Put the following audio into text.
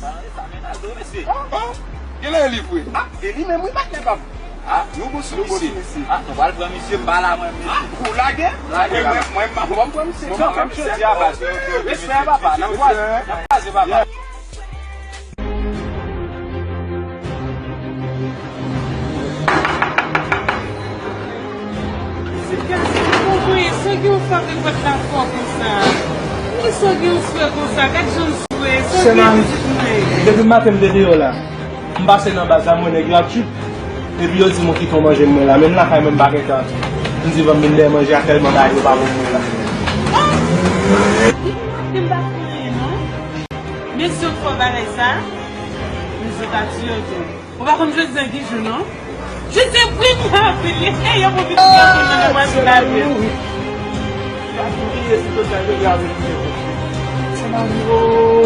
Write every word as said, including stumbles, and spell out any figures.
Sa mennaj wi, mesye. Ah, ah. Genlè e li vre. Ah, e li menm wi, patnè pa m. Ah, nou bon sou misye. Ah, nou pral pran misye, m pa la mwen, mesye. Ah, ou lage? Lage. Mwen, mwen, mwen, mwen, mwen pran misye. Mwen pran misye. Respè, papa. N ap kwaze, n ap kwaze, papa. Sè Gason, m konprann, sa gen yon fè avèk vant la fò konsa? Poukisa w gen yon swè konsa? Gad jan l swè, sa w gen pitit mwen? Depi maten m te deyò la. M pase nan baz la, m wè nèg yo ap trip. Epi yo di m, "Ou kite yon manje mwen la." Men m lakay mwen, m pa gen tan. M di, "Ban m vin dèyè manje a, tèlman bagay yo pa bon pou mwen la." Ah! Depi maten m pa fè anyen, non. Men si w fè bagay sa, men zòt a tiye w tou. Ou pa konn jodi a ki jou, non? Jodi a premye avril, e, yo pwofite pou yo konn nan demwazèl avril. Yo ap bliye si total yo grave. Se pa vre.